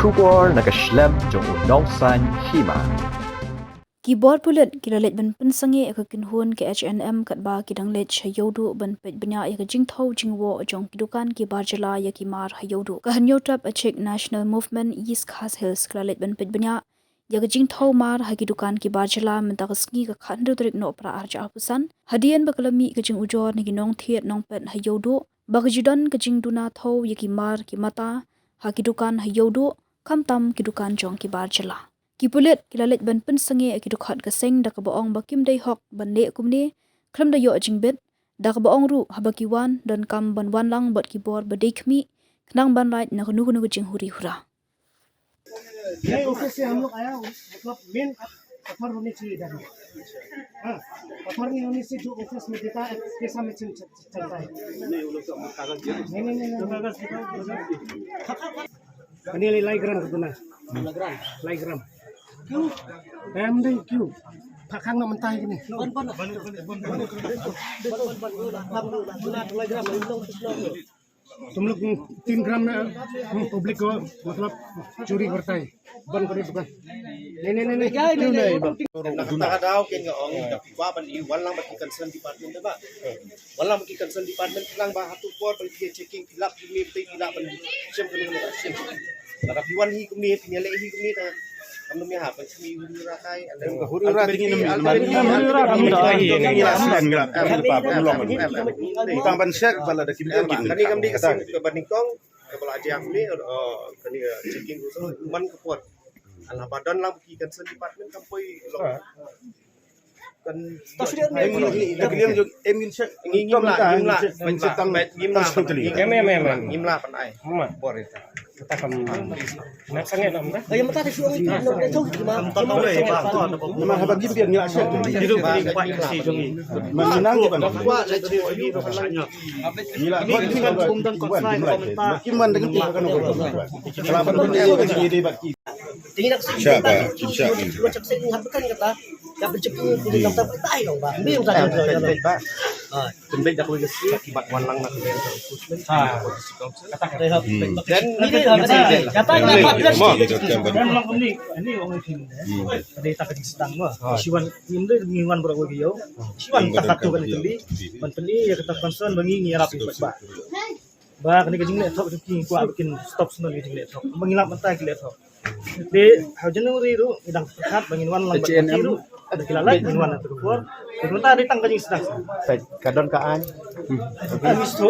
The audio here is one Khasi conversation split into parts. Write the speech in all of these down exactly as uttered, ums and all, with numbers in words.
Khubor na ka shlem jong u nongsan hima. Ki bor pulit ki la leit ban pynsangeh ïa ka kynhun ka H N M katba ki dang leit sha Ïewduh ban peit bniah ïa ka jingthew jingwoh jong ki dukan ki bar jylla ïa ki mar ha Ïewduh. Ka Hynñiewtrep Achik National Movement East Khasi Hills ka la leit ban peit bniah ïa ka jingthew mar ha ki dukan ki bar jylla mynta ka sngi ka khathynriew tarik Nohprah arhajar arphew san. Hadien ba ka la mih ka jingujor na ki nongthied nongpet ha Ïewduh ba ka ju don ka jingduna thew ïa ki mar ki mata ha ki dukan ha Ïewduh, khamtam ki dukan jong ki bar jylla. Ki pulit ki la leit ban pynsangeh ïa ki dkhot ka seng da kaba ong ba kim dei hok ban leh kumne khlem da ïoh jingbit, da kaba ong ruh haba ki wan donkam ban wan lang bad ki bor ba dei khmih khnang ban lait na kano kano ka jinghuri hura. नहीं, ऑफिस से हम लोग आया, मतलब, मेन पत्थर होने चाहिए इधर में। हाँ, पत्थर नहीं होने से जो ऑफिस में देता है, पैसा में चल, चल, चलता है। नहीं, वो लोग तो अपना कागज दिया। नहीं, नहीं, नहीं, नहीं। कागज दिखाओ, कागज। Ani lai gram tu na. Lai gram. Lai gram. Em dei kyu. Phakhang na mentai kini. Lai gram. तुम लोग तीन ग्राम में, हम्म, पब्लिक को मतलब चोरी करता है, बंद करो दुकान। नहीं, नहीं, नहीं, नहीं। Em na kata ka daw kin nga ong da phi kwah ban ïa wan lang bad ki concern department da ba. Wan lang bad ki concern department khnang ba ha tu por ban phi checking phi lap phi mih phi lap ban shem kano kano shem. Lada phi wan hi kumne phi ïaleh hi kumne ta kam nym ïahap ban shem huri hura kai. Huri hura ti ngi nym ïaleh. Huri hura kam da. Tang ban check ba lada kim don kim. Kane kam dei ka seng kaba nyngkong kaba la jia kumne, eh, kane, eh, checking rules man ka por. Ala ba don lang ki concern department kam poi long. Kan ta sri ne da kliang jong em ngin check ngi ngim la ngim la ban check tang ngim la ngim la ban ai. Bor ita. Kata kam na sangeh na mra. Ay mata ta shu ngi no de thau ma. Nama haba kim biang ngi la check. Hidup ni kwai si jong ngi. Man nang ki ban. Kwai la jong ngi ban la. Ngi la kwai ni kan kum dan kwai sai kwai menta. Kim man dang ki kan ko. Kala ban ko ni ba ki. Tingi nak sing. Siapa? Siapa? Dua cak sing hab kan kata. Ya bentuk ni kata tai dong ba. Ni yang tadi. Tembik dah boleh sih akibat wan lang nak. Ha. Kata kata. Dan ini kata kata. Ini orang sini. Tadi tak sedang mah. Siwan ni dia ngi wan bro ko yo. Siwan tak kata kan tadi. Man tadi ya kata concern ba ngi ngi arap ba. Ba kane ka jingleh thok jong ki kwah ba kin stop snoh ka jingleh thok. Ba ngi lap mynta ki leh thok. Te ha January ruh ngi dang pyrkhat ba ngin wan lang bad ki ruh. Ba ki la lait ngin wan ha ka por. Te mynta dei tang ka jingsdang. Ka don ka aiñ.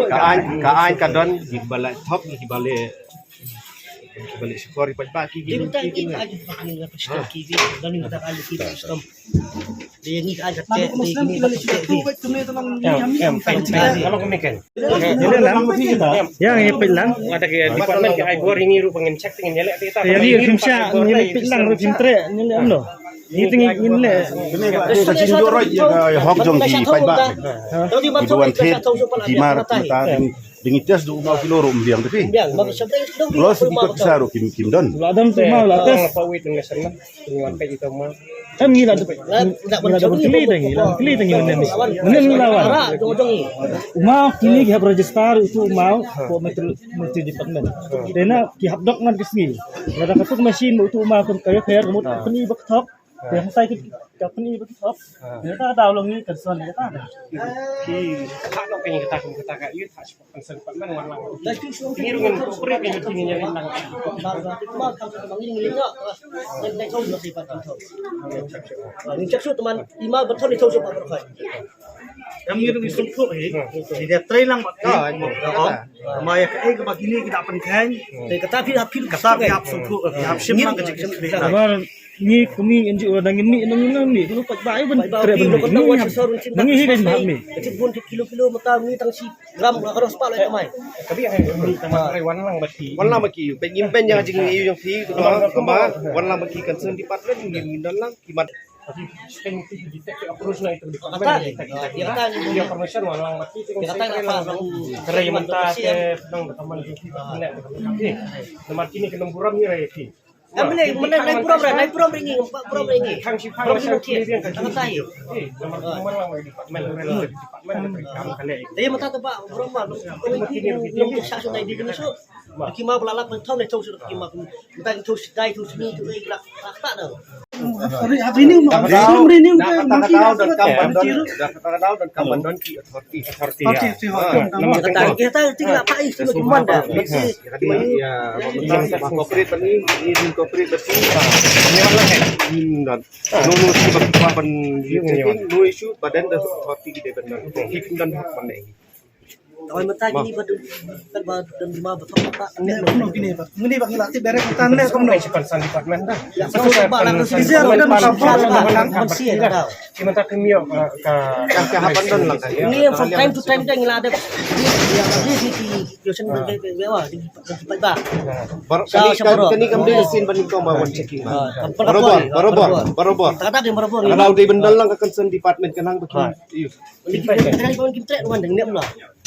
Ka aiñ, ka aiñ ka don kiba leh thok kiba leh, kiba leh shukor kiba ki ki ki. Em, em, em. Kalau kami kan. Yang ni peit lang. Ada ke department ke ai bor ini ruh pengin check pengin nyelek kita. Yang ni rim sha ni peit lang ruh rim tre ni le ano. Ni tingi ni le. Ini ka jingjuroi ya hok jong ki paidbah. Ki duan thit ki mar mata. Ding i test du ma kilo rum biang tapi. Biang, ma sa dei dong. Los ki kot sa ru kim kim don. La dam tu ma la test. Pa wit ngi sen na. Ngi wan peit ito ma. Kan ngi la dep. Ngi la dep kli dang ngi la kli dang ngi wan ni. Ngi la wan. Ra jong jong ngi. Ma kini ki hap register itu ma ko multi multi department. Dena ki hap dok ngan ki sngi. La da ka tuk machine itu ma kun kaya kaya mut kini bak thok. Yang sai ki ka pyni ba ki thok. Ïa ka daw long ngi kan son ïa ka. Ki ka no ka ïa ka ta ka ta ka ïa ta kan son pat man wan lang. Ki ru ngan ko pre ka ïa ki ngi ïa lang. Ni chak su teman ima betul ni chau su pa berkhai. Yang ngi ru ngi sum thok hi. Ni dia try lang ba. Ma ïa ka ei ka ba kini ki da pynkheiñ. Te kata phi hap phi kata phi hap sum thok phi hap shim lang ka jik. Ngi kumi N G O dang ngi ngi ngi ngi ngi ngi pat bai ban tre ban ngi ngi hi kan hap mi. Kecil pun kilo kilo mata ngi tang si gram la karos pa la kamai. Tapi ai ngi tama ai wan lang bati. Wan lang bati. Pe ngim pen yang jing yu yang phi kama wan lang bati kan sen department ngi ngi dan lang kimat. Tapi sing ti detect approach na itu department. Kata dia kan dia permission wan lang bati. Kata apa? Kerai mata ke nang teman di. Nomor kini ke nomor ni rai. Ka mene mene nai burom re, nai burom re ngi, burom re ngi. Burom ngi nong thie. Tang tai. Dei mata taba burom ma. Nong sa su nai di kini su. Ki ma bla lak ban thau nai thau su ki ma. Mata thau su dai thau su ni tu lak lak ta da. Renew ma, renew ka ma ki. Kata kita tinggal apa itu? Cuma cuma da. Corporate ni, ini corporate ni. Ini orang kan. No, no, no issue, but then the authority, they don't know. He can don't have money. Kawai mata kini ba dun, kan ba dun ma ba thok mata. Ne, kumno kini ba. Ngini ba ngi la tip direct mata ne, kumno. Concern department da. Ya, so ba la concern. Isi aro dan ba ba ba ba ba ba. Cuma tak kini ka ka hapan don lang. Ni from time to time ka ngi la ada. Di di di di yosen ba ba ba. Baru kani kani kam di sin ban kong ba wan checking ba. Barabor, barabor, barabor. Kata dia barabor. Kalau di bendal lang ka concern department ka nang ba ki.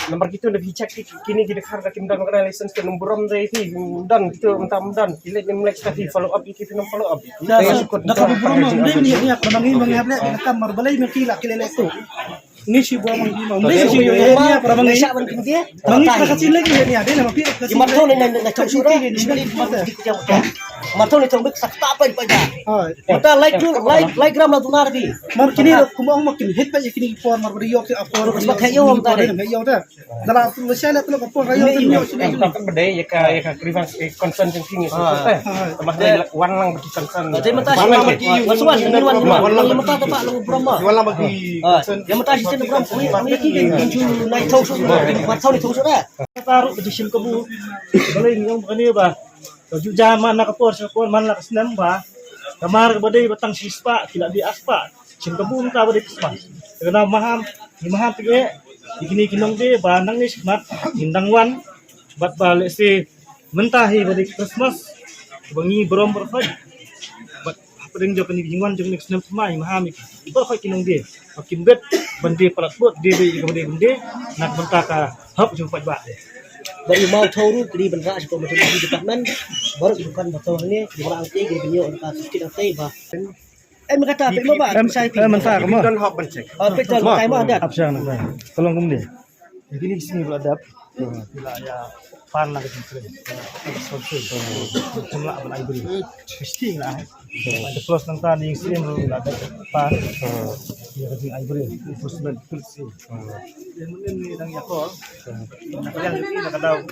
Nambar kita na phi check ki kini ki dkhar ka kim don ka license ka nang burom dei phi don kita mynta mynta ki leh nim leh ka phi follow up ki phi nang follow up. Da da ka burom ma ni ni apa mangi mangi hap leh ka mar balai ma ki la ki leh leh tu. Ni shi burom mangi mangi shi yo ni apa mangi. Mangi ka ka chin lagi ni ada nama phi. Ki mar thon na na chok sura. Mar thon ni thong bik sak ta pa pa ja. Mata lai tu lai lai gram la tu nar bi. Mar kini kumang makin hit pa kini por mar bari yok ki apor. Ba khayo mata. Dala tu shala tu ka por rayo tu yo sini. Kan bade ya ka ya ka grievance eh, concern jong kini. Mas de wan lang bagi concern. Jadi mata shi wan wan wan wan mata ta ba lu broma. Wan lang bagi concern. Ya mata shi sini brom kami kami ki ju nai thau su. Mat thau ni thau su da. Taru bagi shim kabu. Balik ngom kani ba. Ka ju ja man na ka por sha ka por man la ka snem ba. Ka mar ka ba dei ba tang shi spah ki la dei ar spah. Shin ka bun ta ba dei Christmas. Ka na maham ni maham ti e. Ni kini ki nong dei ba nang ni shmat ni dang wan. Bat ba le si mynta hi ba dei Christmas. Ba ngi brom ba khoi. Bat hapdeng jong ka ni jingwan jong ni ka snem ma ni maham ni. Ba khoi ki nong dei. Ba kim bet ban dei palat bot dei dei ka ba dei ban dei. Nak mynta ka hap jong paidbah dei. Ba i mau thau ruh kri ban rah sha ka maternity department. Baru i dukan ba thau ne, i ba ang te, i ba nyo ka sukit ang te ba. Em kata pe ma ba, em, sai pi. Em, mentah ka ma. Don hok ban check. Ah, pe ton kai ma dat. Ap sang na. Tolong kum dia. Jadi ni sini pula dap. Pila ya pan na ka jingkring. Sponsor. Jumlah ban ai beri. Mesti lah. Ada plus nang tani sini pula dap pan. Ya ka jing ai beri. Enforcement. Yang ni dang ya ko. Yang ni nak ada.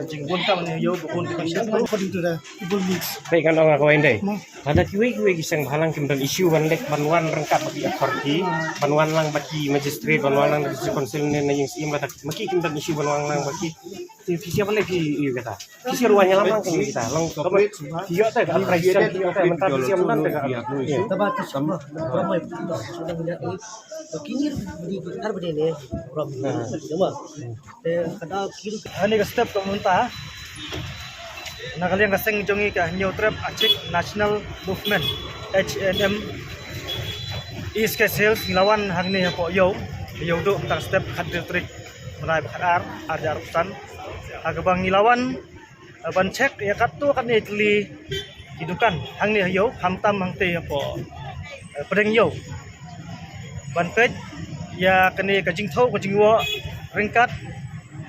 Jing bun kam ni yo bun kam. According to the people needs. Baik kan orang kau ini. Lada kiwei kiwei ki seng bhalang kim don issue ban lek ban wan ryngkat bad ki authority, ban wan lang bad ki magistrate, ban wan lang bad ki council ne na ïing syiem lada ma ki kim don issue ban wan lang bad ki. Ki ki siap ne ki ïa kata. Ki siap ruh wan ïalam lang ki kita. Long ki ïoh te ka authorization ki ïoh te mynta ki siap mynta te ka. Taba tu sama. Ramai tu sudah melihat ni. Kini di har berdini. Ram. Nama? Te kada kiri. Ani ka step ka mynta. Na ka liang ka seng jong ngi ka Hynñiewtrep Achik National Movement, H N M, East Khasi Hills, ngi la wan hangne hapoh Ïew, Ïewduh, mynta ka step khatar tarik bnai ba khatar, ar hajar arphew san. Ha kaba ngi la wan, eh, ban check ïa katto katne tylli ki dukan hangne ha Ïew, khamtam hangtei hapoh, eh, pdeng Ïew. Ban peit ïa kane ka jingthew ka jingwoh ryngkat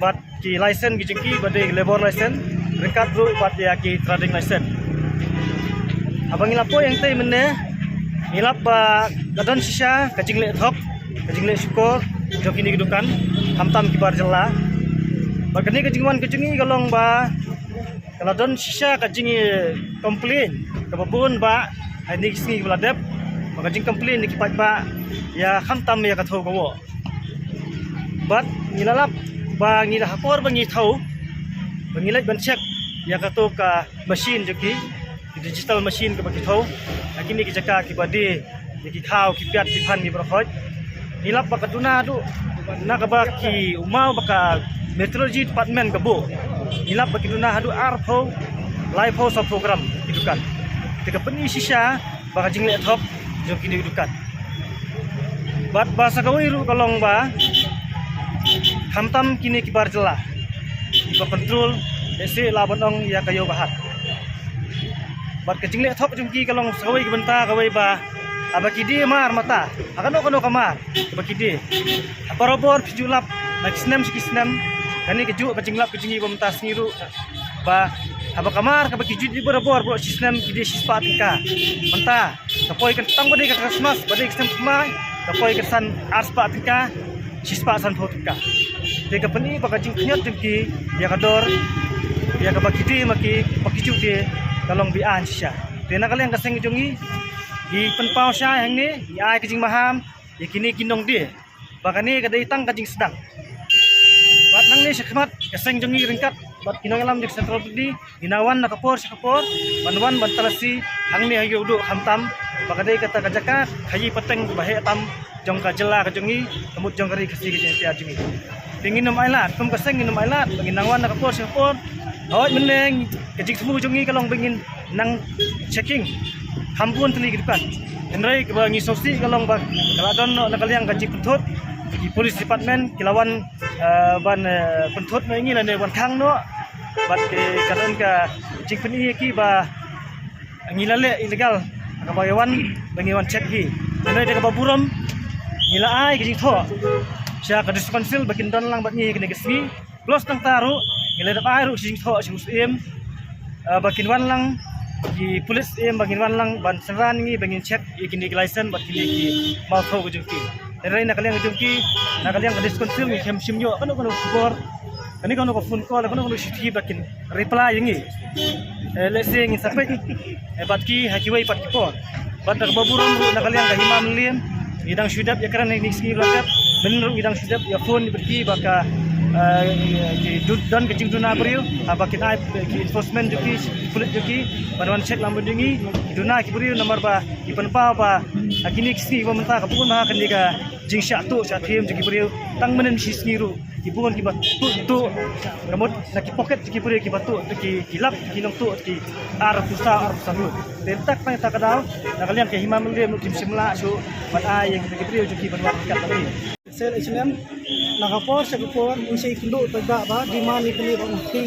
bad ki license ki jong ki, bad dei labor license ryngkat ruh bad ïa ki trading license. Haba ngi la poi hangtei mynne ngi lap ba ka don shisha ka jingleh thok, ka jingleh shukor jong kine ki dukan, khamtam ki bar jylla. Bad kane ka jingwan ka jong ngi ka long ba ka la don shisha ka jingcomplain kaba bun ba ha kine ki sngi ba la dep, ba ka jingcomplain na ki paidbah ïa khamtam ïa ka thew ka woh. Bad ngi la lap ba ngi la, ha por ba ngi thew, ba ngi leit ban check ïa kato ka machine jong ki, ki digital machine kaba ki thew ha kine ki jaka kiba die ïa ki khaw ki piat ki phan ki baroh khoit. Ngi lap ba ka duna haduh na kaba ki u maw ba ka metrology department ka buh. Ngi lap ba ki duna haduh arphew, laiphew, sawphew gram ki dukan. Te ka pyni shisha ba ka jingleh thok jong kine ki dukan. Bad ba sa kawei ruh ka long ba khamtam kine ki bar jylla kiba control, lehse lah ban ong ïa ka Ïew Bahad. Bad ka jingleh thok jong ki ka long sa kawei ka bynta kawei ba, haba ki die mar mynta, ha kano kano ka mar, haba ki die, ha barabor phi ju lap na ki snem sha ki snem. Kane ka juh ka jinglap ka jong ngi ba mynta sngi ruh, ba haba ka mar kaba ki ju die barabor, baroh shi snem ki die shispah tyngka. Mynta ka poi ka tang ba dei ka Christmas, ba dei ka snem thymmai, ka poi ka san arspah tyngka, shispah sanphew tyngka. Te ka pyni ba ka jingkhñiot jong ki ïa ka dor, ïa kaba ki die ma ki, ba ki ju die, ka long ba-aiñ shisha. Te na ka liang ka seng jong ngi, ngi pynpaw shai hangne, ngi ai ka jingmaham ïa kine ki nongdie ba kane ka dei tang ka jingsdang. Bad nangne shakhmat ka seng jong ngi ryngkat bad ki nongïalam jong Central Body, ngi nang wan na ka por sha ka por, ban wan ban talasi hangne ha Ïewduh khamtam, ba ka dei kata ka jaka khaïi pateng ba heh tam jong ka jylla ka jong ngi, ka mut jong ka ri Khasi ka jong ngi. Te ngin ym ailad, kum ka seng ngin ym ailad, ba ngin nang wan na ka por sha ka por. Hooid, mynne ka jingthmu jong ngi ka long ba ngin nang checking kham bun tylli ki dukan. Hynrei kaba ngi sngewsih ka long ba ka la don noh na ka liang ka jingpynthut, ki police department ki la wan, eh, ban, eh, pynthut noh ïa ngi lane wan khang noh. Bad ki, ka don ka jingpyni ïa ki ba ngi la leh illegal, kaba ngi wan, ba ngi wan check hi. Hynrei da kaba burom ngi la ai ka jingthoh sha ka District Council ba kin don lang bad ngi ha kane ka sngi. Plus nangta ruh ngi la dep ai ruh ka jingthoh sha u Syiem, eh, ba kin wan lang, ki police Syiem ba kin wan lang ban synran ïa ngi ba ngin check ïa kine ki license bad kine ki mawthoh ka jong ki. Hynrei na ka liang ka jong ki, na ka liang ka District Council ngi khlem shim ïoh kano kano ka khubor, kano kano ka phone call, kano kano ka shithi ba kin reply ïa ngi. Eh, lehse ngin sa peit, eh, bad ki ha kiwei pat ki por. Bad na kaba burom ruh na ka liang ka Hima Mylliem, ngi dang shu dep ïakren ha kine ki sngi ba la dep. Mynnin ruh ngi dang shu dep ïa phone bad ki ba ka, eh, ki du-, don ka jingduna briew, haba kin ai ki enforcement jong ki, ki pulit jong ki ban wan check lang bad jong ngi. Ki duna ki briew namar ba ki pynpaw ba ha kine ki sngi ba mynta ka bun ha kane ka jingshah tuh shah thiem jong ki briew. Tang mynnin shi sngi ruh ki bun kiba tuh, tuh, ka mut na ki pocket ki briew kiba tuh, ki, ki lap ki nongtuh ki arphew saw, arphew saw ngut. Te tak tang ta ka daw na ka liang ka Hima Mylliem kim shym lah shuh ban ai ïa ki briew jong ki ban wan kat lagi. Sel H and M, na ka por sha ka por ngi sa ïakynduh paidbah ba demand ïa kane ba ngi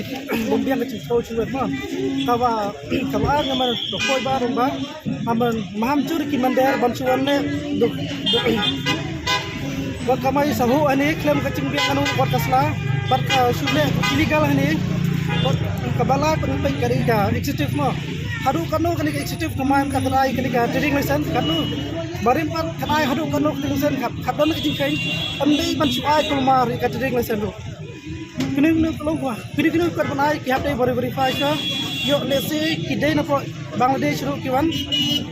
bym biang ka jingthmu shuh ma. Kaba, kaba ar namar ba poi ba rung ba Amen, maham jur ki mynder ban shu wan leh. Duk, duk. Wat kamai sa hu ani khlem ka jingbiang anu wat ka sla. Bat ka shu leh illegal ani. Wat ka bala pynpek ka ri ka executive mo. Haduh kano kani ka executive kamai ka khlai kani ka trading license kano. Barim pat khlai haduh kano kani license kat. Kat don ka jingkheiñ. Em dei ban shu ai kulmar ka trading license tu. Kini kini ka long kwa. Kini kini ka ban ai ki hap dei bari verify ka. Ïoh lehse ki dei na pdeng Bangladesh ruh ki wan.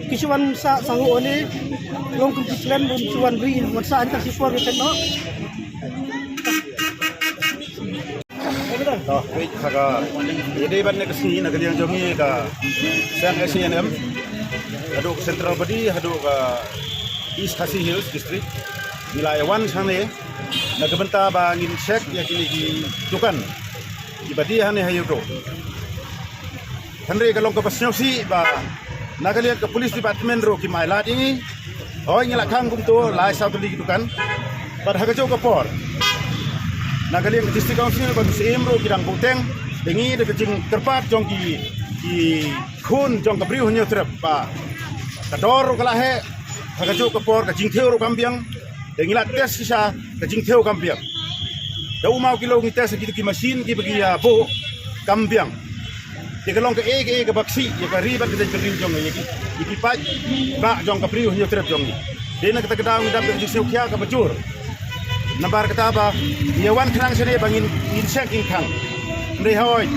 Ki shu wan sa sa hu ani. Long kum ki khlem bun shu wan ri wan sa an ka ki por ki tek noh. To, wei ka ka. Ïa dei ban ne ka sngi na ka liang jong ngi ka seng H A N M. Haduh ka Central Body, haduh ka East Khasi Hills District. Ngi la ïa wan hangne na ka bynta ba ngin check ïa kine ki dukan kiba die hangne ha Ïewduh. Hynrei ka long kaba sngewsih ba na ka liang ka police department ruh kim ailad ïa ngi. Hooid ngi la khang kumto lai saw tylli ki dukan. Bad ha kajuh ka por na ka liang ka District Council bad u Syiem ruh ki dang buh teng ïa ngi da ka jingkyrpad jong ki, ki khun jong ka briew Hynñiewtrep ba ka dor ruh ka la heh. Ha kajuh ka por ka jingthew ruh kam biang. Te ngi la test shisha ka jingthew kam biang. Da u maw kilo ngi test ha kito ki machine kiba ki ïa buh kam biang. Te ka long kaei kaei kaba ksih ïa ka ri bad ka jaitbynriew jong ngi, ïa ki, ïa ki paidbah jong ka briew Hynñiewtrep jong ngi. Te na kata ka daw ngi dap da ka jingsngewkhia kaba jur. Namar kata ba ïa wan khnang shane ba ngin, ngin check ngin khang. Hynrei hooid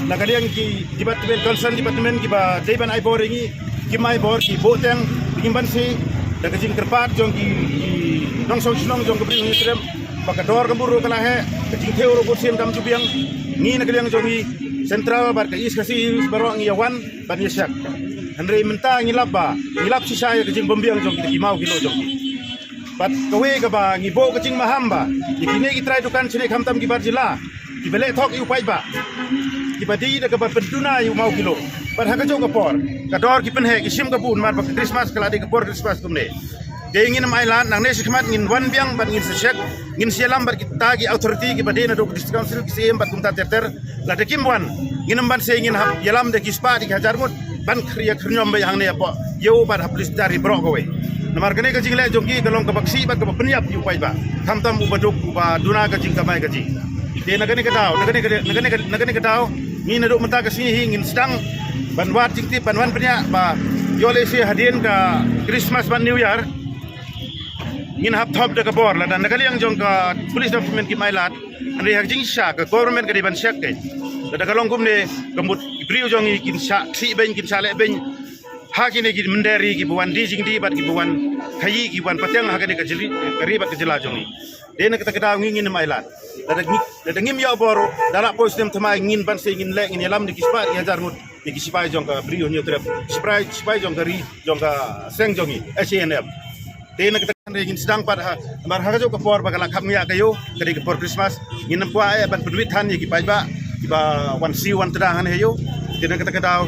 na ka liang ki department, concern department kiba dei ban ai bor ïa ngi, kim ai bor, ki buh teng, ki ban shu da ka jingkyrpad jong ki, ki nongshong shnong jong ka briew Hynñiewtrep ba ka dor ka mur ruh ka la heh, ka jingthew ruh bun sien kam ju biang. Ngi na ka liang jong ngi Central bad ka East Khasi Hills baroh ngi ïa wan ban ïa check. Hynrei mynta ngi lap ba ngi lap shisha ïa ka jingbymbiang jong ki, ki maw kilo jong ki. Bad kawei kaba ngi buh ka jingmaham ba ïa kine ki trai dukan shane khamtam ki bar jylla kiba leh thok ïa u paidbah, kiba die da kaba pynduna ïa u maw kilo. Bad ha kajuh ka por ka dor ki pynheh, ki shim ka bun namar ba ka Christmas ka la dei ka por Christmas kumne. Te ngin ym ailad, nangne shakhmat ngin wan biang bad ngin sa check, ngin sa ïalam bad kita ki authority kiba die naduh ka District Council, ki Syiem bad kumta ter ter. Lada kim wan Ngin ym ban sei ngin hap ïalam da ki spah da ki hajar ngut ban khri-, ïa khyrñiom beit hangne hapoh ïew bad ha police station baroh kawei. Namar kane ka jingleh jong ki ka long kaba ksih bad kaba pynïap ïa u paidbah, khamtam uba duk uba duna ka jingkamai kajih. Te na kane ka daw, na kane ka, na kane ka, na kane ka daw, ngi naduh mynta ka sngi hi ngin sdang ban wad jingtip, ban wan pynïaid ba ïoh lehse hadien ka Christmas bad New Year ngin hap thop da ka bor, lada na ka liang jong ka police department kim ailad, hynrei ha ka jingshisha ka government ka dei ban check. Te lada ka long kumne, ka mut ki briew jong ngi kin shah thiah beiñ, kin shah leh beiñ ha kine ki mynder ri kiba wan die jingdie bad kiba wan khaïi, kiba wan pateng ha kane ka jylla, ka ri bad ka jylla jong ngi. Te na kata ka daw ngi ngin ym ailad. Lada ngi, lada ngim ïoh bor, da la poi snem thymmai ngin ban sei ngin leh, ngin ïalam da ki spah da ki hajar ngut ïa ki sipai jong ka Bri u Hynñiewtrep, sipai, sipai jong ka ri, jong ka seng jong ngi, S A N F. Te na kata ka daw ngin sdang pat ha, namar ha kajuh ka por ba ka la khapngiah ka ïew, ka dei ka por Christmas, ngin ym kwah eh ban pynwit than ïa ki paidbah kiba wan siew wan tdang hangne ha ïew. Te na kata ka daw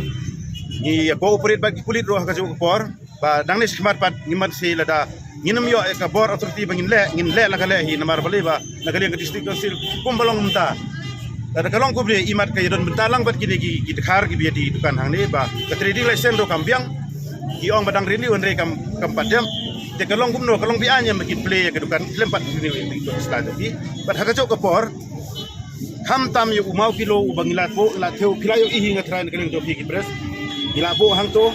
ngi ïa cooperate bad ki pulit ruh ha kajuh ka por. Ba dang ne shakhmat pat ngim ban sei, lada ngin ym ïoh ïa ka bor authority ba ngin leh, ngin leh la ka leh hi, namar balei ba na ka liang ka District Council kumba long mynta, lada ka long kumne, imat ka ïadon bynta lang bad kine ki, ki dkhar kiba ïadie dukan hangne, ba ka trading license ruh kam biang. Ki ong ba dang renew hynrei kam, kam pat dem. Te ka long kumno, ka long be-aiñ em ba kin plie ïa ka dukan khlem pat renew ïa ka dukan sla jong ki. Bad ha kajuh ka por, khamtam ïa u maw kilo uba ngi la buh, ngi la thew, phi la ïohi hi, nga tharai na ka liang jong phi ki press, ngi la buh hangto.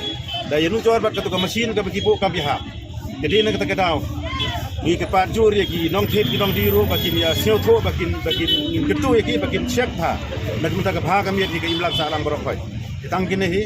Da ïanujor bad kato ka machine kaba ki buh kam bha. Ka dei na kata ka daw ngi kyrpad jur ïa ki nongthied ki nongdie ruh ba kin ïa sngewthuh, ba kin, ba kin, ngin kyntu ïa ki ba kin check bha. Na ka bynta ka bha ka miat ïa ka imlang sahlang baroh khoit. Te tang kine hi.